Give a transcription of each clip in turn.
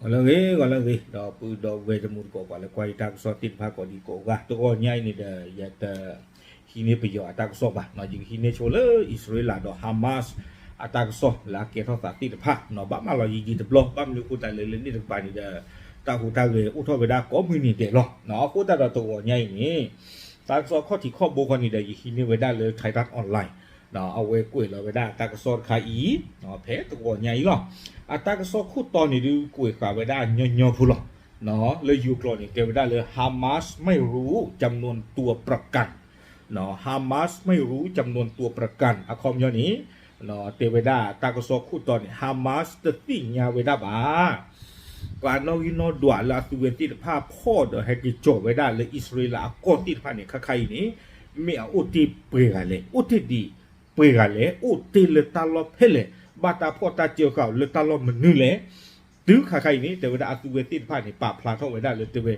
ဂီၤလၢအဂ့ၤ ဂီၤလၢအဂ့ၤ ဒီပုၢ်ဒီဝဲၢ်တံၤသကိး ပှၤလၢကွၢ်ယတၢ်ကစီၣ်သ့ၣ်တဖၣ်ကိးဒံကိးဂၤ တဂီၤညါအံၤန့ၣ်ဒီး ယတဟံးန့ၢ်ပယီၤအတၢ်ကစီၣ်ဘၣ်နီၤ, ယကဟံးန့ၢ်ဆိလၢအံၣ်စရ့လးဒီး Hamas အတၢ်ကစီၣ်လၢအကဲထီၣ်သးသ့ၣ်တဖၣ်နီၤ, ဘၣ်မၤလီၤယံာ်ယံာ်တဘျီ, ဘၣ်မနုၤအဃိသတးလဲၣ် လၢန့ၣ်တကပၤန့ၣ်ဒီး တၢ်ဟူးတၢ်ဂဲၤအိၣ်ထီၣ်ဝဲဒၣ်ကိးမုၢ်နံၤဒဲးလီၤ. အဃိသတးဒီးတဂီၤညါအံၤန့ၣ် တၢ်ကစီၣ်ခီၣ်ထံးခီၣ်ဘိခီန့ၣ်ဒီး ယဟံးန့ၢ်ဝဲဒၣ်လၢ Thairath Online အဝဲကွဲးလီၤဝဲဒၣ်တၢ်ကစီၣ်တခါအံၤ ဖဲတဂီၤညါအံၤလီၤ. အတၢ်ကစီၣ်ခိၣ်တီန့ၣ်ဒုး ကွဲးဃာ်ဝဲဒၣ်ညီညီဖိလီၤ. လၢယိၤကျိာ်န့ၣ် တဲဝဲဒၣ်လၢ Hamas ไม่รู้จำนวนตัวประกัน Hamas ไม่รู้จำนวนตัวประกัน အခီပညီန့ၣ် တဲဝဲဒၣ်တၢ်ကစီၣ်ခိၣ်တီန့ၣ် Hamas တသ့ၣ်ညါဝဲဒၣ်ဘၣ် ပှၤနီၣ်ဂံၢ်နီၣ်ဒွးလၢအသုဝဲသ့ၣ်တဖၣ်ဖီၣ်ဒီးဟဲက့ၤကၠီၤဝဲဒၣ်လၢအံၣ်စရ့လးအကီၢ်သ့ၣ်တဖၣ်န့ၣ် ခါခါအံၤန့ၣ် မ့ၢ်အအိၣ်တ့ၢ်ပှဲၤဂၤလဲၣ်, အိၣ်တ့ၢ်ဒံးပှဲၤဂၤလဲၣ်, အိၣ်တ့ၢ်လၢတၢ်လီၢ်ဖဲလဲၣ်, ဘၣ်တၢ်ဖီၣ်တၢ်စၢဃာ်အီၤလၢတၢ်လီၢ်မနုၤလဲၣ်. တုၤခါခါအံၤန့ၣ် တဲဝဲဒၣ်အသုဝဲသ့ၣ်တဖၣ်န့ၣ် ပာ်ဖျါထီၣ်ဝဲဒၣ်လၢတဲဝဲ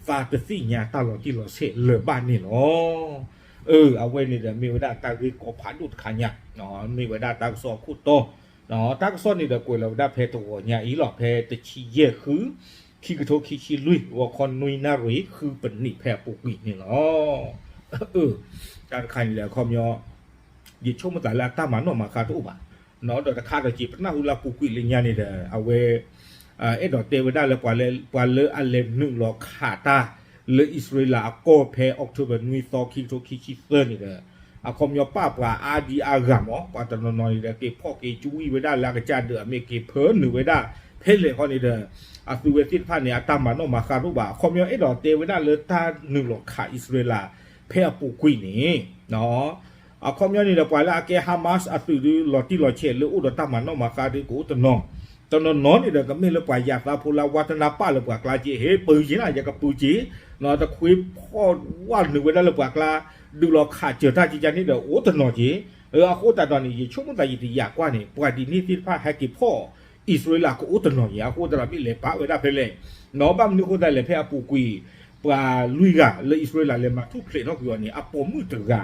သးတသ့ၣ်ညါတၢ်လီၤတံၢ်လီၤဆဲးလၢၤဘၣ်န့ၣ်လီၤ. အဝဲန့ၣ်ဒီးမ့ၢ်ဝဲဒၣ်တၢ်ဂ့ၢ်ကီဖးဒိၣ်တခါညါ, မ့ၢ်ဝဲဒၣ်တၢ်ကစီၣ်အခိၣ်တီ, တၢ်ကစီၣ်န့ၣ်ဒီးကွဲးလီၤဝဲဒၣ်ဖဲတဂီၤညါအံၤလီၤ, ဖဲတဆံယဲၢ်ဃု ခံကထိခံဆံလွံၢ် ဂီၤခီနွံနၣ်ရံၣ် ဃုပနံးဖဲအပူၤကွံာ်န့ၣ်လီၤ. တၢ်တခါန့ၣ်ဒီးအခီပညီ ယဆိကမိၣ်သးလၢအတၢ်မၤနီၣ်မၤဃါတအိၣ်ဘၣ်, ဒီးတခါဒီးက့ၤပနၢ်ဟူလၢအပူၤကွံာ်လၢညါန့ၣ်ဒီး အဝဲ အဲၣ်ဒိးတဲဝဲဒၣ်လၢ ပှၤလၢအလဲၤနုာ်လီၤခးတၢ်လၢအံၣ်စရ့လးအကီၢ်ဖဲ October နွံသီ ခံကထိခံဆံသၢန့ၣ်ဒီး အခီပညီပာ်ပှၤအါဒံအါဂၤမး ပှၤတနီၤနီၤန့ၣ်ဒီး က့ၤဖီၣ်က့ၤကွံာ်ဝဲဒၣ်လၢအကစၢ်ဒၢး အမ့ၢ်က့ၤဖၢနုာ်ဝဲဒၣ်ဖဲလဲၣ်ဃီန့ၣ်ဒီး အသုဝဲသ့ၣ်တဖၣ်န့ၣ် အတၢ်မၤနီၣ်မၤဃါတအိၣ်ဘၣ်. အခီပညီအဲၣ်ဒိးတဲဝဲဒၣ်လၢတၢ်နုာ်လီၤခးအံၣ်စရ့လးဖဲအပူၤကွံာ်န့ၣ် အခီပညီန့ၣ်ဒီး ပှၤလၢအကဲ Hamas အသုးဒုး လီၤတံၢ်လီၤဆဲးလၢအိၣ်ဒီးတၢ်မၤနီၣ်မၤဃါဒုး ကအိၣ်တနီၤ, တနီၤနီၤန့ၣ်ဒီး ကမ့ၢ်လၢပှၤယၤသးဖိလၢအဝါတနါပာ်လၢပှၤကျါက့ၤ ဟ့ၣ်ပၢက့ၤနၤ ယကပၢက့ၤ, တခွ့ဖီၣ်ဝဲနုာ်ဝဲဒၣ်လၢပှၤကျါ ဒုးလီၤခးစၢၤတၢ်ကကန့ၣ်ဒီး အိၣ်တနီၤက့ၤ. အဃိသတးဒီးန့ၣ် ယဆိကမိၣ်သးယတယာ်ကွၢ်န့ၣ် ပှၤဒ်န့ၣ်သ့ၣ်တဖၣ်ဟဲက့ၤဖီၣ်အံၣ်စရ့လးကအိၣ်တနီၤက့ၤ, အဃိသတးဒီးမ့ၢ်လဲၤပာ်ဝဲဒၣ်ဖဲလဲၣ်, ဘၣ်မနုၤအဃိသတးလဲၣ် ဖဲအပူၤကွံာ် ပှၤလွံၢ်ဂၤလၢအံၣ်စရ့လးလဲၤမၤထူၣ်ဖျဲးထီၣ်ကွံာ်အီၤန့ၣ် အပိာ်မုၣ်တဂၤ,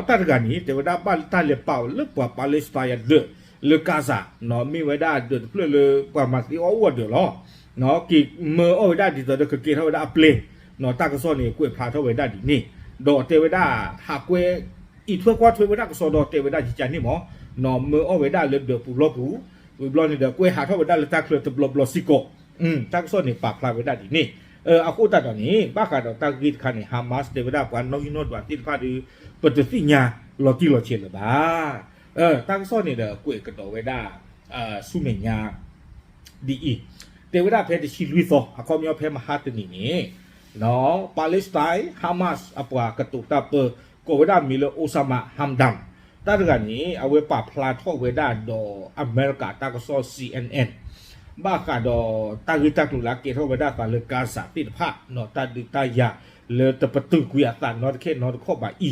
တၢ်တဂၤန့ၣ် တဲဝဲဒၣ်ဘၣ်တၢ်လဲၤပာ်အီၤလၢပှၤ Palestine အဒၢးလၢ Gaza မ့ၢ်ဝဲဒၣ်အဒၢးတဖျၢၣ်လၢပှၤမၤသံအီၣ်အီၣ်အဒၢးလီၤ. က့ၤမၢအီၣ်ဝဲဒၣ်ဒ်သိးဒီးကကဲထီၣ်ဝဲဒၣ်အပျဲၢ်, တၢ်ကစီၣ်န့ၣ် ကွဲးဖျါထီၣ်ဝဲဒၣ်ဒ်န့ၣ်, ဒီးတဲဝဲဒၣ် ဟးကွဲ အံးထွဲကွၢ်ထွဲဝဲဒၣ်ကစီဒီးတဲဝဲဒၣ်ကကန့ၣ်မး, မၢအီၣ်ဝဲဒၣ်လၢဒၢးပူၤလီၢ်ပူၤ, ဝံၤဘျီန့ၣ်ဒီး ကွဲးဟးထီၣ်ဝဲဒၣ်လၢတၢ်ချၢတဘျီဘျီစ့ၢ်ကီး, တၢ်ကစီၣ်န့ၣ် ပာ်ဖျါဝဲဒၣ်ဒ်န့ၣ်. အဃိသတးဒီးန့ၣ် ဘၣ်ဃးဒီးတၢ်ဂ့ၢ်တခါန့ၣ် Hamas တဲဝဲဒၣ်ပှၤနီၣ်ဂံၢ်နီၣ်ဒွးသ့ၣ်တဖၣ်ဒီး ပတသ့ၣ်ညါလီၤတံၢ်လီၤဆဲးလၢၤဘၣ်. တၢ်ကစီၣ်န့ၣ်ဒီး ကွဲးကဒီးဝဲဒၣ် ဆူမဲာ်ညါ ဒ်အံၤ, တဲဝဲဒၣ်ဖဲတဆံလွံၢ်သီ အခီပညီဖဲမဟါတနံၤန့ၣ် Palestine Hamas အပှၤကတိၤတၢ်ပၢ ကိးဝဲဒၣ်မံၤလၢ Osama Hamdan တၢ်တဂၤန့ၣ် အဝဲပာ်ဖျါထီၣ်ဝဲဒၣ်ဒီးအမဲရကၤတၢ်ကစီၣ် C N N ဘၣ်ဃးဒီးတၢ်ဂ့ၢ်တၢ်ကျိၤလၢအကဲထီၣ်ဝဲဒၣ်သးလၢ Gaza သ့ၣ်တဖၣ် တၢ်ဒုးတၢ်ယၤလၢတပတုာ်ကွံာ်အသးနီတခဲနီတခီၣ်ဘၣ်အံ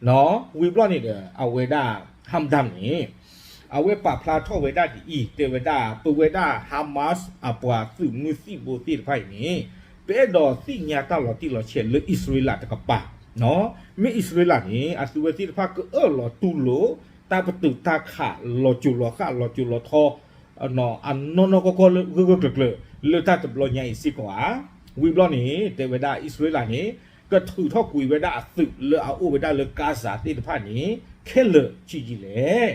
ၤ, ဝံၤဘျီန့ၣ်ဒီး အဝဲဒၣ် Hamdan န့ၣ် အဝဲပာ်ဖျါထီၣ်ဝဲဒၣ်ဒ်အံၤ, တဲဝဲဒၣ် ပဝဲဒၣ် Hamas အပှၤသုးမုၢ်သံၣ်ဘိသ့ၣ်တဖၣ်အံၤန့ၣ် ပအဲၣ်ဒိးသ့ၣ်ညါတၢ်လီၤတံၢ်လီၤဆဲးလၢအံၣ်စရ့လးတကပၤ, မ့ၢ်အံၣ်စရ့လးန့ၣ် အသုဝဲသ့ၣ်တဖၣ်ကအၢၣ်လီၤတူၢ်လိာ် တၢ်ပတုာ်တၢ်ခး လီၤစိၤလီၤဃၣ် လီၤစိၤလီၤထီ အနီၢ်နီၢ်ကီၢ်ကီၢ်လၢဂၢၢ်ဂၢၢ်ကျၢၤကျၢၤ လၢတၢ်တဘျီညါအံၤစ့ၢ်ကီးဧါ. ဝံၤဘျီန့ၣ် တဲဝဲဒၣ်အံၣ်စရ့လးန့ၣ် ကထုးထီၣ်ကွံာ်ဝဲဒၣ်အသုးလၢအအိၣ်ဝဲဒၣ်လၢ Gaza သ့ၣ်တဖၣ်န့ၣ် ခဲလၢာ်ဆံးယံာ်လဲၣ်.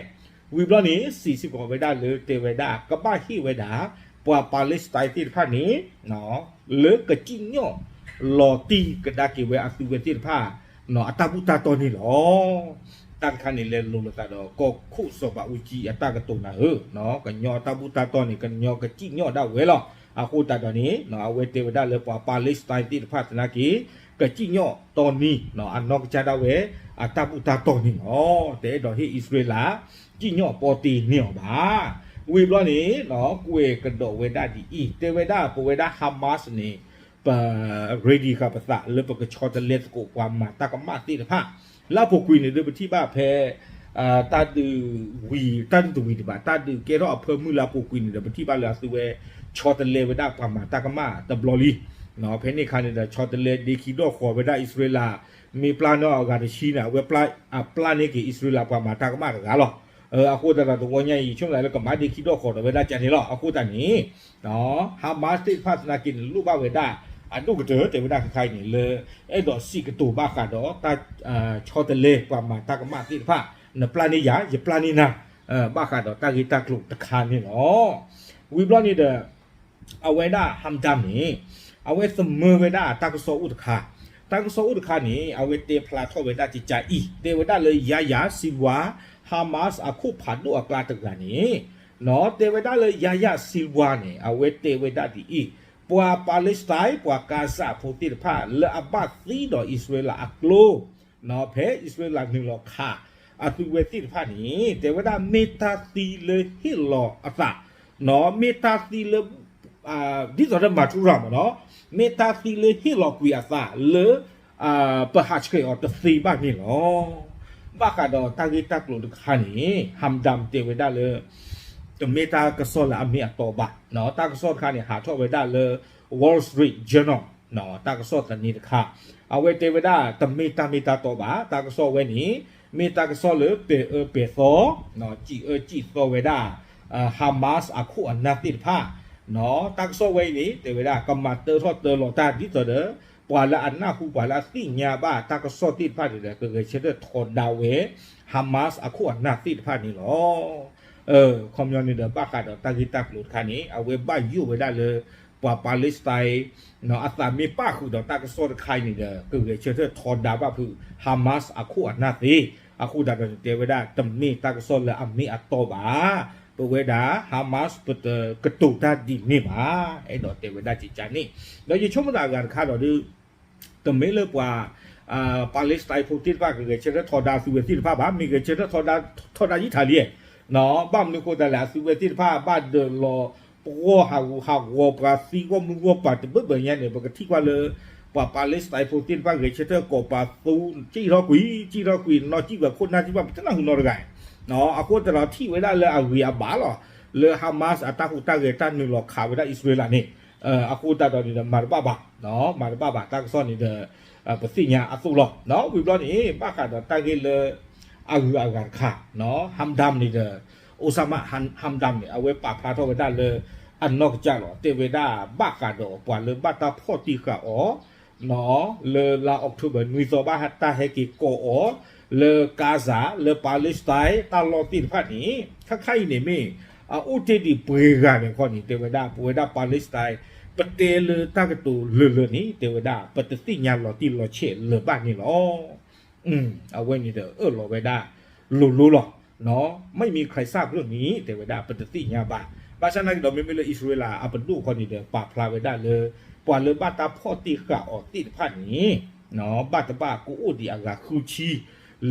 ဝံၤဘျီန့ၣ် စံးစ့ၢ်ကီးဝဲဒၣ်လၢတဲဝဲဒၣ် ကဘၣ်ဟ့ၣ်ဝဲဒၣ် ပှၤ Palestine သ့ၣ်တဖၣ်န့ၣ် လၢကစံၣ်ညီၣ်လီၤတံၢ်ကဒါက့ၤဝဲအသုဝဲသ့ၣ်တဖၣ် အတၢ်ဘူၣ်တၢ်တီၢ်န့ၣ်လီၤ. တၢ်တခါန့ၣ် လဲၤလိၤလိာ်သးဒီး ကီၢ်ခိၣ်စီၤဘးအူကၠံအတၢ်ကတိၤနၤဧၢ, ကညီတၢ်ဘူၣ်တၢ်တီၢ်န့ၣ် ကညီကစံၣ်ညီၣ်ဒၣ်ဝဲလီၤ. အဃိသတးဒီးန့ၣ် အဝဲတဲဝဲဒၣ်လၢပှၤ Palestine သ့ၣ်တဖၣ်သနာ်က့ ကစံၣ်ညီၣ်တီနံၤ အနီၢ်ကစၢ်ဒၣ်ဝဲ အတၢ်ဘူၣ်တၢ်တီၢ်န့ၣ်လီၤ. တအဲၣ်ဒိးဟ့ၣ်အံၣ်စရ့လး စံၣ်ညီၣ်ပီတ့န့ၢ်အီၤဘၣ်. ဝံၤဘျီန့ၣ် ကွဲးကဒီးဝဲဒၣ်ဒ်အံၤ, တဲဝဲဒၣ်ပဝဲဒၣ် Hamas န့ၣ် ပ ready ဃာ်ပသးလၢပကဆီတလဲသကိးပှၤမၤတၢ်ကမၣ်သ့ၣ်တဖၣ် လၢအပူၤကွံာ်န့ၣ်ဒီး ပထံၣ်ဘၣ်ဖဲ တၢ်ဒုးဝံၤ တၢ်ဒုးတဝံၤဒံးဘၣ် တၢ်ဒုးကဲထီၣ်အဖၢမုၢ်လၢအပူၤကွံာ်န့ၣ်ဒီး ပထံၣ်ဘၣ်လၢအသုဝဲ ဆီတလဲဝဲဒၣ်ပှၤမၤတၢ်ကမၣ်တဘျီလံ. ဖဲန့ၣ်အခါန့ၣ်ဒီး ဆီတလဲဒ့ခံဒီၣ်ဃီၤဝဲဒၣ်အံၣ်စရ့လး မ့ၢ်ပျၢ်န့ၢ်အဂၤတဆံန့ၣ် အဝဲ အပျၢ်န့ၢ်က့ၤအံၣ်စရ့လးပှၤမၤတၢ်ကမၣ်တဂၤလီၤ. အဃိသတးဒီးတဝီညါအံၤ ယဆိကမိၣ်လၢကမၤဒ့ခံဒီၣ်ဃီၤဒီးဝဲဒၣ်ကန့ၣ်လီၤ. အဃိသတးန့ၣ် Hamas သ့ၣ်တဖၣ်သနာ်က့န့ၣ် လိၣ်ဘၣ်ဝဲဒၣ် အဒိၣ်ကတၢၢ် တဲဝဲဒၣ်ခဲခါအံၤန့ၣ် လၢ အဲၣ်ဒိးစံးကတိၤဘၣ်ဃးဒီးတၢ်ဆီတလဲပှၤမၤတၢ်ကမၣ်သ့ၣ်တဖၣ် နပျၢ်န့ၢ်ယၤ ယပျၢ်န့ၢ်နၤ ဘၣ်ဃးဒီးတၢ်ဂ့ၢ်တၢ်ကျိၤတခါန့ၣ်လီၤ. ဝံၤဘျီန့ၣ်ဒီး အဝဲဒၣ် Hamdan န့ၣ် အဝဲသမၢဝဲဒၣ်တၢ်ကစီၣ်အိၣ်တခါ, တၢ်ကစီၣ်အိၣ်တခါန့ၣ် အဝဲတဲဖျါထီၣ်ဝဲဒၣ်ကကါအံၤ တဲဝဲဒၣ်လၢ Yahya Sinwar, Hamas အခိၣ်ဖးဒိၣ်အကျါတဂၤန့ၣ်, တဲဝဲဒၣ်လၢ Yahya Sinwar န့ၣ် အဝဲတဲဝဲဒၣ်ဒ်အံၤ, ပှၤ Palestine ပှၤ Gaza ဖိသ့ၣ်တဖၣ် လၢအဘၣ်သံဒီးအံၣ်စရ့လးအကျိ ဖဲအံၣ်စရ့လးနုာ်လီၤခးအသုဝဲသ့ၣ်တဖၣ်န့ၣ် တဲဝဲဒၣ်မ့ၢ်တၢ်သံလၢဟ့ၣ်လီၤအသး, မ့ၢ်တၢ်သံလၢ ဒ်သိးဒီးမၤထူရၤမးနီၤ, မ့ၢ်တၢ်သံလၢဟ့ၣ်လီၤကွံာ်အသးလၢ ပဟးဆှဲးအီၤတသ့ဘၣ်န့ၣ်လီၤ. ဘၣ်ဃးဒီးတၢ်ဂ့ၢ်တၢ်ကျိၤတခါန့ၣ် Hamdan တဲဝဲဒၣ်လၢ တမ့ၢ်တၢ်ကစီၣ်လၢအမ့ၢ်အတီဘၣ်. တၢ်ကစီၣ်တခါန့ၣ် ဟးထီၣ်ဝဲဒၣ်လၢ Wall Street Journal တၢ်ကစီၣ်သန့တခါ, အဝဲတဲဝဲဒၣ် တမ့ၢ်တၢ်မ့ၢ်တၢ်တီဘၣ်. တၢ်ကစီၣ်ဝဲန့ၣ် မ့ၢ်တၢ်ကစီၣ်လၢပဲာ်အၢပဲာ်သီ, စံးအၢစံးသီဝဲဒၣ် Hamas အခိၣ်အနၢ်သ့ၣ်တဖၣ်, တၢ်ကစီၣ်ဝဲအံၤန့ၣ် တဲဝဲဒၣ် ကမၤတၢထီၣ်တၢလီၤတၢ်ဒ်သိးဒီး ပှၤလၢအနၢ်ဟူ ပှၤလၢအသ့ၣ်ညါဘၣ်တၢ်ကစီၣ်သ့ၣ်တဖၣ်န့ၣ်ဒီး ကဂဲၤဆၢထၢၣ်ထီဒါဝဲ Hamas အခိၣ်အနၢ်သ့ၣ်တဖၣ်န့ၣ်လီၤ. ခီပညီန့ၣ်ဒီး ဘၣ်ဃးဒီးတၢ်ဂ့ၢ်တၢ်ကျိၤတခါန့ၣ် အဝဲဘၣ်ယိၣ်ဝဲဒၣ်လၢ ပှၤ Palestine အသးမ့ၢ်ပၣ်ဃုာ်ဒီးတၢ်ကစီၣ်တခါအံၤန့ၣ်ဒီး ကဂဲၤဆၢထၢၣ်ထီဒါဘၣ်ဖုး Hamas အခိၣ်အနၢ်သ့, အဃိသတးဒီးန့ၣ် တဲဝဲဒၣ် တမ့ၢ်တၢ်ကစီၣ်လၢအမ့ၢ်အတီဘၣ်. ပဝဲဒၣ် Hamas ပတကတိၤတၢ်ဒ်န့ၣ်ဘၣ်, အဲၣ်ဒိးတဲဝဲဒၣ်ကကါန့ၣ်, ဒီးယဆိကမိၣ်သးအဂၤတခါဒီးဒုး တမ့ၢ်လၢပှၤ Palestine ဖိသ့ၣ်တဖၣ် ကဂဲၤဆၢထၢၣ်ထီဒါသုဝဲသ့ၣ်တဖၣ်ဘၣ်, မ့ၢ်ဂဲၤဆၢထၢၣ်ထီဒါ ထီဒါယံာ်ထးလံ, ဘၣ်မနုၤအဃိသတးလဲၣ် အသုဝဲသ့ၣ်တဖၣ် ဘၣ်ဒၢးလီၤပဂီၢ်ဟးဂူာ်ဟးဂီၤ ပှၤသံဂီၢ်မုၢ်ဂီၢ်ပၤတဘၢဘၢညါန့ၣ် ပကထံၣ်ကွၢ်လၢ ပှၤ Palestine ဖိသ့ၣ်တဖၣ် ဂဲၤဆၢထၢၣ်ကိးပသူ စံၣ်ထီၣ်ကွံာ် စံၣ်ထီၣ်ကွံာ် နီၢ်စံၣ်ဝဲခိၣ်နၢ်စံၣ်ဘၣ် ပတနၢ်ဟူနီတဂၤ, အဃိသတးဒီးထံၣ်ဝဲဒၣ်လၢအဂ့ၤအဘၣ်လီၤ, လၢ Hamas အတၢ်ဟူးတၢ်ဂဲၤတၢ်နုာ်လီၤခးဝဲဒၣ် အံၣ်စရ့လးန့ၣ်, အဃိသတးဒီးန့ၣ်ဒီး မၤတဘၣ်ဘၣ်, မၤတဘၣ်ဘၣ် တၢ်ကစီၣ်န့ၣ်ဒီး ပသ့ၣ်ညါအသိးလီၤ. ဝံၤဘျီန့ၣ် ဘၣ်ဃးဒီးတၢ်ဂ့ၢ်လၢ အဂုၤအဂၤတခါ, Hamdan န့ၣ်ဒီး Osama Hamdan န့ၣ် အဝဲပာ်ဖျါထီၣ်ဝဲဒၣ်လၢ အနီၢ်ကစၢ်လီၤ. တဲဝဲဒၣ်ဘၣ်ဃးဒီးပှၤလၢဘၣ်တၢ်ဖီၣ်တံၢ်ဃာ်အီၤ လၢလါ October နွံသီ ဘၣ်တၢ်ဟဲက့ၤကိးအီၤ လၢ Gaza လၢ Palestine တၢ်လီၢ်သ့ၣ်တဖၣ်န့ၣ် ခဲခါအံၤန့ၣ်မ့ၢ် အအိၣ်တ့ၢ်ဒံးပှဲၤဂၤန့ၣ်ခီန့ၣ် တဲဝဲဒၣ် ပဝဲဒၣ် Palestine ပတဲလၢတၢ်ကတိၤလၢာ်လၢာ်န့ၣ် တဲဝဲဒၣ် ပတသ့ၣ်ညါလီၤတံၢ်လီၤဆဲးလၢၤဘၣ်န့ၣ်လီၤ. အဝဲန့ၣ်ဒီးအၢၣ်လီၤဝဲဒၣ်လိၤလိၤလီၤ. မ့မ့ၢ် ใครทราบเรื่องนี้ တဲဝဲဒၣ် ပတသ့ၣ်ညါဘၣ်. ဘၣ်ဆၣ်နာ်က့ဒီး မ့မ့ၢ်လၢအံၣ်စရ့လးအပဒိၣ်ခီန့ၣ်ဒီး ပာ်ဖျါဝဲဒၣ်လၢ ပှၤလၢဘၣ်တၢ်ဖီၣ်တံၢ်ဃာ်အီၤသ့ၣ်တဖၣ်န့ၣ် ဘၣ်တဘၣ်ကအိၣ်ဒံးအဂၤဃုဆံ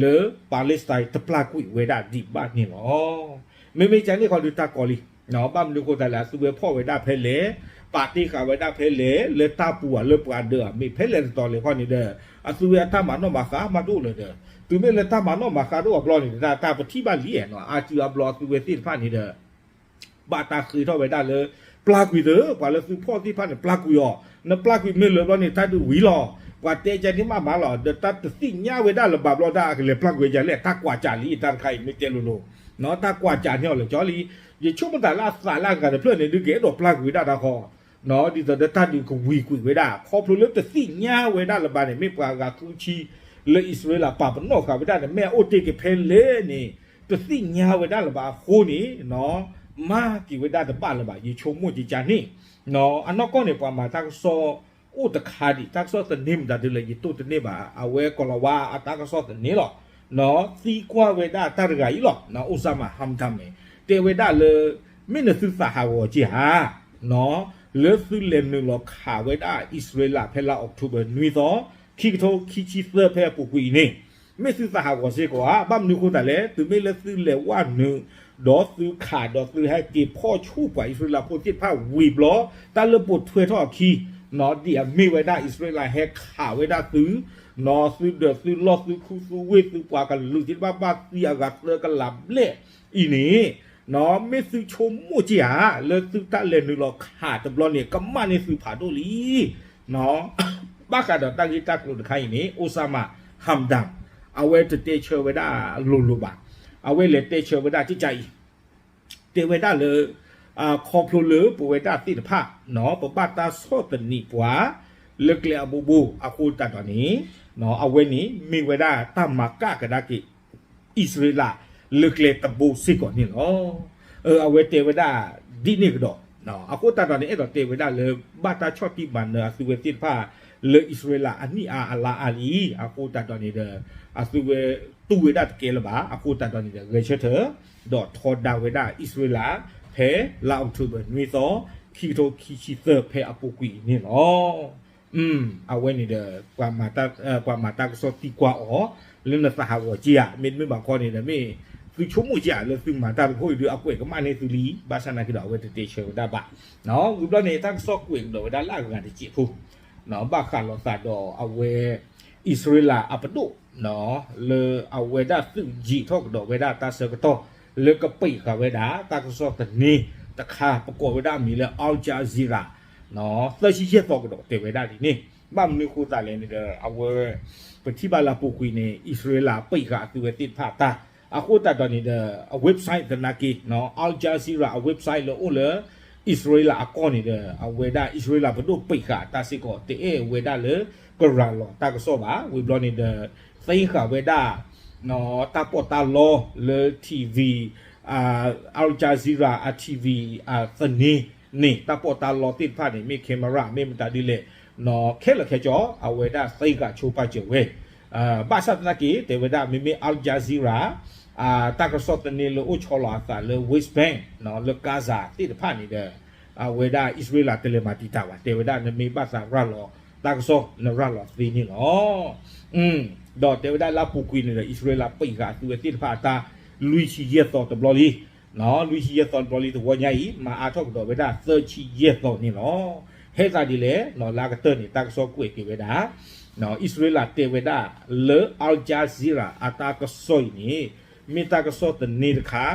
လၢ Palestine တပျၢ်ကွံာ်ဝဲဒၣ်ဒံးဘၣ်န့ၣ်လီၤ. မ့မ့ၢ်ကန့ၣ်ခီဒုးတၢ်ကီလံ ဘၣ်မနုၤအဃိသတးလဲၣ် အသုဝဲဖီၣ်ဝဲဒၣ်ဖဲလဲၣ်, ပာ်တ့ၢ်ဃာ်ဝဲဒၣ်ဖဲလဲၣ်, လၢတၢ်ပူၤဧါ လၢပှၤဒၢးဧါ မ့ၢ်ဖဲလဲၣ်တတီၤလဲၣ်ခီန့ၣ်ဒီး အသုဝဲအတၢ်မၤနီၣ်မၤဃါမးဒိၣ်လၢၤဒီး တုၤမ့ၢ်လၢတၢ်မၤနီၣ်မၤဃါဒိၣ်အဘျီန့ၣ် တၢ်ပထံၣ်ဘၣ်လံနီၤ အါစုအါဘျီအသုဝဲသ့ၣ်တဖၣ်န့ၣ်ဒီး ဘၣ်တၢ်ဃ့ထီၣ်ဝဲဒၣ်လၢ ပျၢ်ကွံာ်သု ပှၤလၢသုဖီၣ်သ့ၣ်တဖၣ်န့ၣ် ပျၢ်ကွံာ်အီၤ, နပျၢ်ကွံာ်မ့ၢ်လၢာ်ဘျီန့ၣ် တၢ်ဒုးဝံၤလီၤ. ပှၤတဲကန့ၣ်မးမးလီၤ ဒီးတၢ်တသ့ၣ်ညါဝဲဒၣ်လၢၤဘၣ်ဘျီ တၢ်ကလဲၤပျၢ်ကွံာ်ယၤလဲၣ် တၢ်ကွၢ်ကးလံ တၢ်တခါအံၤမ့ၢ်တဲလိၤလိၤ တၢ်ကွၢ်ကးန့ၢ်အီၤလၢာ်ကၠီလံ. ယဆိကမိၣ်သးလၢအသးလၢအဂၤတဖျၢၣ်န့ၣ် ဒုးကအဲၣ်ဒိးပျၢ်ကွံာ်ဝဲဒၣ်တၢ်ဃီ ဒ်သိးဒီးတၢ်ဒုးကဝံၤကွံာ်ဝဲဒၣ် ခီဖျိလၢတသ့ၣ်ညါဝဲဒၣ်လၢၤဘၣ်န့ၣ် မ့ၢ်ပှၤအဂၤဃုဆံ လၢအံၣ်စရ့လးပာ်ပနီၣ်ဃာ်ဝဲဒၣ်န့ၣ် မ့ၢ်အအိၣ်တ့ၢ်က့ၤဖဲလဲၣ်န့ၣ် တသ့ၣ်ညါဝဲဒၣ်လၢၤဘၣ်အဃိန့ၣ် မၤက့ၤဝဲဒၣ်တဘၣ်လၢၤဘၣ် ယဆိကမိၣ်ကကန့ၣ် အနီၢ်ကီၢ်န့ၣ် ပှၤမၤတၢ်ကစီၣ်အိၣ်တခါဒံး တၢ်ကစီၣ်သန့မတၤဒ်လဲၣ် ယတိၢ်တန့ၢ်ဘၣ် အဝဲကီၤလၤဝါအတၢ်ကစီၣ်သန့လီၤ. သံကွၢ်ဝဲဒၣ်တၢ်တဂၤအံၤလီၤ Osama Hamdan န့ၣ် တဲဝဲဒၣ်လၢ မ့ၢ်နသုသးဟးဂီၤက့ၤဧါ လၢသုလဲၤနုာ်လီၤခးဝဲဒၣ်အံၣ်စရ့လးဖဲလါ October နွံသီ ခံကထိခံဆံသၢဖဲအပူၤကွံာ်အံၤန့ၣ် မ့ၢ်သုသးဟးဂီၤစ့ၢ်ကီးဧါ ဘၣ်မနုၤအဃိသတးလဲၣ် တုၤမ့ၢ်လၢသုလဲၤဝဲနုာ် ဒီးသုခးဒီးသုဟဲက့ၤဖီၣ်ဆူၣ်ပှၤအံၣ်စရ့လးဖိသ့ၣ်တဖၣ်ဝံၤဘျီ တၢ်လၢပိာ်ထွဲထီၣ်အခံ ဒ်အမ့ၢ်ဝဲဒၣ်အံၣ်စရ့လးဟဲခးဝဲဒၣ်သု သုဒၢးသုလီၢ်သုခူသုဝ့ၢ်သုပှၤကလုာ်သ့ၣ်တဖၣ်ဘၣ်သံအဂၤသၢကလးဘျဲၣ်အံၤန့ၣ် မ့ၢ်သုဆိကမိၣ်က့ၤဧါ လၢသုတၢ်လဲၤနုာ်လီၤခးတဘျီန့ၣ် ကမၣ်န့ၢ်သုဖးဒိၣ်လံ ဘၣ်ဃးဒီးတၢ်ဂ့ၢ်တၢ်ကျိၤတခါအံၤန့ၣ် Osama Hamdan အဝဲတတဲဆၢဝဲဒၣ်လိၤလိၤဘၣ်. အဝဲလဲၤတဲဆၢဝဲဒၣ်ကကါအံၤ တဲဝဲဒၣ်လၢ ခီဖျိလၢပဝဲဒၣ်သ့ၣ်တဖၣ် ပဘၣ်တၢ်ဆီၣ်သနံးပှၤ လၢကျဲအဘိဘိအဃိသတးဒီးန့ၣ် အဝဲန့ၣ်မ့ၢ်ဝဲဒၣ်တၢ်မၤကၣ်ကဒါက့ၤ အံၣ်စရ့လး လၢကျဲတဘိစ့ၢ်ကီးန့ၣ်လီၤ. အဝဲတဲဝဲဒၣ်ဒ်န့ၣ်ကဒီး အဃိသတးဒီးန့ၣ် အဲၣ်ဒိးတဲဝဲဒၣ်လၢ ဘၣ်တၢ်ဆီၣ်တံၢ်မၤနၢၤအသုဝဲသ့ၣ်တဖၣ် လၢအံၣ်စရ့လးအနံၣ်အါအလါအါလံ, အဃိသတးဒီးန့ၣ်ဒီး အသုဝဲတူၢ်ဝဲဒၣ်တကဲလၢၤဘၣ်, အဃိသတးဒီးန့ၣ်ဒီး ဂဲၤဆၢထၢၣ် ဒီးထီဒါဝဲဒၣ်အံၣ်စရ့လး ဖဲလါအီးကထိဘၢၣ်နွံသီ ခံကထိခံဆံသၢ ဖဲအပူၤကွံာ်အံၤန့ၣ်လီၤ. အဝဲန့ၣ်ဒီး ပှၤမၤတၢ်ကစီၣ်သံကွၢ်အီၤ လၢနသးဟးဂီၤက့ၤဧါ, မ့တမ့ၢ်ဘၣ်ခီန့ၣ်ဒီး မ့ၢ်သုဆိကမိၣ်က့ၤဧါ လၢသုမၤတၢ်တခီအံၤဒီး အကွဲးကမၣ်န့ၢ်သုလံ, ဘၣ်ဆၣ်နာ်က့ဒီး အဝဲတတဲဆၢဝဲဒၣ်ဘၣ်. ဝံၤဘျီန့ၣ် တၢ်ကစီၣ်ကွဲးကဒီးဝဲဒၣ်လၢအဂၤတစဲးဖိ ဘၣ်ဃးလိာ်သးဒီးအဝဲ အံၣ်စရ့လးအပဒိၣ် လၢအဝဲဒၣ်သုးယံာ်ထီၣ်ကဒီးဝဲဒၣ်တၢ်ဆၢကတီၢ် လၢကပံာ်ဃာ်ဝဲဒၣ် တၢ်ကစီၣ်သန့တခါ ပကိးဝဲဒၣ်အမံၤလၢ Al Jazeera သၢဆံယဲၢ်သီကဒီးတဲဝဲဒၣ်ဒ်န့ၣ်, ဘၣ်မနုၤအဃိသတးလဲၣ်န့ၣ်ဒီး အဝဲ ပထံၣ်ဘၣ်လၢအပူၤကွံာ်န့ၣ် အံၣ်စရ့လးပံာ်ဃာ်အသုဝဲသ့ၣ်တဖၣ်အတၢ်, အဃိသတးဒီးန့ၣ်ဒီး အ website သနာ်က့ Al Jazeera အ website လၢအိၣ်လၢ အံၣ်စရ့လးအကီၢ်န့ၣ်ဒီး အဝဲဒၣ်အံၣ်စရ့လးပဒိၣ်ပံာ်ဃာ်အတၢ်စ့ၢ်ကီး တအဲၣ်ဝဲဒၣ်လၢကရၤလီၤတၢ်ကစီၣ်ဘၣ်. ဝံၤဘျီန့ၣ်ဒီး သ့ဃာ်ဝဲဒၣ် တၢ်ပီးတၢ်လီလၢ TV Al Jazeera အ TV သန့န့ၣ် တၢ်ပီးတၢ်လီသ့ၣ်တဖၣ်န့ၣ် မ့ၢ် camera မ့ၢ်မတၤဒ်လဲၣ် ခဲလၢာ်ခဲဆ့ အဝဲဒၣ်သ့ဃာ်ဆိပာ်စၢၤဝဲ ဘၣ်ဆၣ်သနာ်က့ တဲဝဲဒၣ် မ့မ့ၢ် Al Jazeera တၢ်ကစီၣ်သန့လၢအိၣ်ဆီလီၤအသးလၢ West Bank လၢ Gaza သ့ၣ်တဖၣ်န့ၣ်ဒီး အဝဲဒၣ်အံၣ်စရ့လးတလဲၤမၤတံာ်တာ်ဘၣ်, တဲဝဲဒၣ် နမ့ၢ်ဘၣ်သးရၤလီၤတၢ်ကစီၣ် နရၤလီၤသ့န့ၣ်လီၤ. ဒီးတဲဝဲဒၣ်လၢအပူၤကွံာ်န့ၣ်ဒီး အံၣ်စရ့လးပံာ်ဃာ်အသုဝဲသ့ၣ်တဖၣ်အတၢ် လွံၢ်ဆံယဲၢ်သီတဘျီလံ လွံၢ်ဆံယဲၢ်သီတဘျီလံ သဝီညါအံၤ မၤအါထီၣ်ကဒီးဝဲဒၣ် သၢဆံယဲၢ်သီန့ၣ်လီၤ. ဟဲသးဒ်လဲၣ် လၢအကတၢၢ်န့ၣ် တၢ်ကစီၣ်ကွဲးက့ၤဝဲဒၣ် အံၣ်စရ့လးတဲဝဲဒၣ်လၢ Al Jazeera အတၢ်ကစီၣ်အံၤန့ၣ် မ့ၢ်တၢ်ကစီၣ်သန့တခါ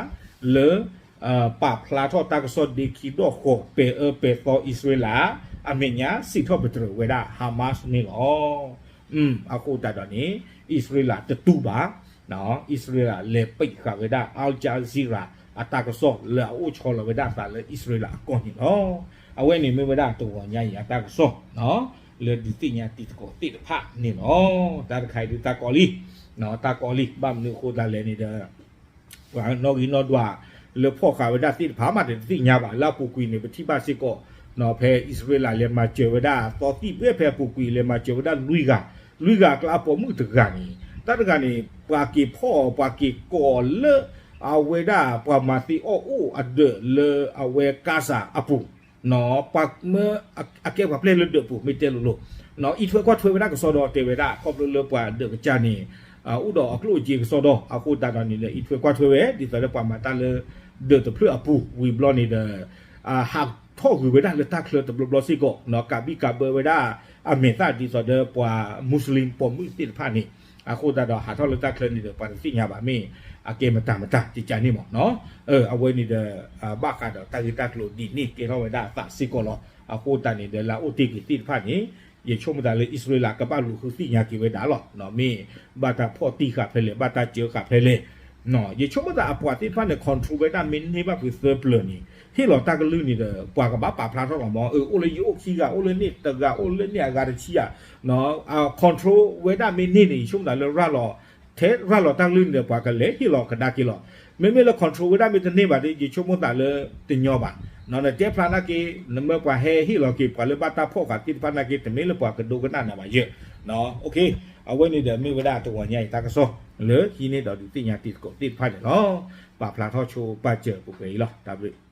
လၢ ပာ်ဖျါထီၣ်တၢ်ကစီၣ်ဒ့ခံဒီၣ်ဃီၤ ပဲၤအၢပဲၤသီအံၣ်စရ့လး အမဲာ်ညါစံးထီၣ်ပတြၢၤဝဲဒၣ် Hamas န့ၣ်လီၤ. အဃိသတးဒီးန့ၣ် အံၣ်စရ့လးတတူၢ်ဘၣ် အံၣ်စရ့လးလဲၤပံာ်ဃာ်ဝဲဒၣ် Al Jazeera အတၢ်ကစီၣ်လၢအအိၣ်ဆီလီၤဝဲဒၣ်အသးလၢအံၣ်စရ့လးအကီၢ်န့ၣ်လီၤ. အဝဲန့ၣ်မ့ၢ်ဝဲဒၣ်တဂီၤညါအံၤအတၢ်ကစီၣ် လၢဒုးသ့ၣ်ညါတံၤသကိးသ့ၣ်တဖၣ်န့ၣ်လီၤ. တၢ်တခါအံၤဒုးတၢ်ကီလံ တၢ်ကီလံ ဘၣ်မနုၤအဃိသတးလဲၣ်န့ၣ်ဒီး ပှၤနီၣ်ဂံၢ်နီၣ်ဒွး လၢဖီၣ်ဃာ်ဝဲဒၣ်သ့ၣ်တဖၣ်မးတသ့ၣ်ညါဘၣ် လၢအပူၤကွံာ်န့ၣ် ပထံၣ်ဘၣ်စ့ၢ်ကီး ဖဲအံၣ်စရ့လးလဲၤမၤစၢၤဝဲဒၣ် သီသံၣ်ဘှဲဖဲအပူၤကွံာ် လဲၤမၤစၢၤဝဲဒၣ်လွံၢ်ဂၤ, လွံၢ်ဂၤအကျါအပိာ်မုၣ်တဂၤန့ၣ် တၢ်တဂၤန့ၣ် ပှၤက့ၤဖီၣ်အီၤ ပှၤက့ၤကိးအီၤလၢ အဝဲဒၣ်ပှၤမၤသ့အီၣ်အိၣ်အဒၢးလၢအဝဲ Gaza အပူၤ ပှၤမၢ အကဲပှၤပျဲၢ်လၢဒၢးပူၤ မ့ၢ်တဲလိၤလိၤ အံးထွဲကွၢ်ထွဲဝဲဒၣ်ကစီဒီ တဲဝဲဒၣ် ခီဖျိလၢပှၤဒၢးကစၢ်န့ၣ် အိၣ်ဒီးအကျိၣ်အစ့ကစီဒီ အဃိသတးဒီးန့ၣ်ဒီး အံးထွဲကွၢ်ထွဲဝဲ ဒ်သိးလၢပှၤမၤတၢ်လၢဒၢးတဖျၢၣ်အပူၤ ဝံၤဘျီန့ၣ်ဒီး ဟးထီၣ်ဂုၤဝဲဒၣ်လၢတၢ်ချၢတဘျီဘျီစ့ၢ်ကီး ကးဘံၣ်ကးဘၢဝဲဒၣ် အမဲာ်သၣ်ဒ်သိးဒီးပှၤ Muslim ပိာ်မုၣ်သ့ၣ်တဖၣ်န့ၣ် အဃိသတးဒီးဟးထီၣ်လၢတၢ်ချၢန့ၣ်ဒီး ပှၤတသ့ၣ်ညါဘၣ်မ့ၢ် အကဲမတၤမတၤ ကကန့ၣ်မး အဝဲန့ၣ်ဒီး ဘၣ်ဃးဒီးတၢ်ဂ့ၢ်တၢ်ကျိၤဒ်န့ၣ် ကဲထီၣ်ဝဲဒၣ်အသးစ့ၢ်ကီးလီၤ. အဃိသတးန့ၣ်ဒီး လၢအအိၣ်တ့ၢ်က့ၤသ့ၣ်တဖၣ်န့ၣ် ယဆိကမိၣ်သးလၢအံၣ်စရ့လးကဘၣ်လူၤဃုသ့ၣ်ညါက့ၤဝဲဒၣ်လီၤ. မ့ၢ်ဘၣ်တၢ်ဖီၣ်တံၢ်ဃာ်ဖဲလဲၣ် ဘၣ်တၢ်စၢဃာ်ဖဲလဲၣ် ယဆိကမိၣ်သးအပှၤသ့ၣ်တဖၣ်န့ၣ် control ဝဲဒၣ်မ့ၢ်န့ၢ်ဘၣ်ဖုးသၢပျၢၤန့ၣ် ဟ့ၣ်လီၤတၢ်ကလုၢ်န့ၣ်ဒီး ပှၤကဘၣ်ပာ်ဖျါထီၣ်လီၤမး အိၣ်လၢယအိၣ်ခံဂၤ အိၣ်လၢန့ၣ်တဂၤ အိၣ်လၢန့ၣ်အဂၤတဆံဂၤ control ဝဲဒၣ်မ့ၢ်န့ၢ်န့ၣ် ယဆိကမိၣ်သးလၢရၤလီၤ ထဲရၤလီၤတၢ်ကလုၢ်န့ၣ်ဒီး ပှၤကလဲၤဟ့ၣ်လီၤကဒါက့ၤလီၤ. မ့မ့ၢ်လၢ control ဝဲဒၣ်မ့ၢ်တန့ၢ်ဘၣ်ဒီး ယဆိကမိၣ်သးလၢတညီဘၣ်. နတဲဖျါနာ်က့ နမၢပှၤဟဲဟ့ၣ်လီၤက့ၤ ပှၤလၢဘၣ်တၢ်ဖီၣ်ဃာ်သ့ၣ်တဖၣ်နာ်က့ တမ့ၢ်လၢပှၤကဒိကနၣ်နၤဘၣ်ယဲၢ် အဝဲန့ၣ်ဒီးမ့ၢ်ဝဲဒၣ်တဂီၤညါအံၤတၢ်ကစီၣ် လၢဟံးန့ၢ်ဒီးဒုးသ့ၣ်ညါတံၤသကိးသ့ၣ်တဖၣ်န့ၣ်လီၤ. ပာ်ဖျါထီၣ်ဆိပာ်စၢၤပှဲၤပှဲၤအံၤလီၤ. တၢ်ဘျုး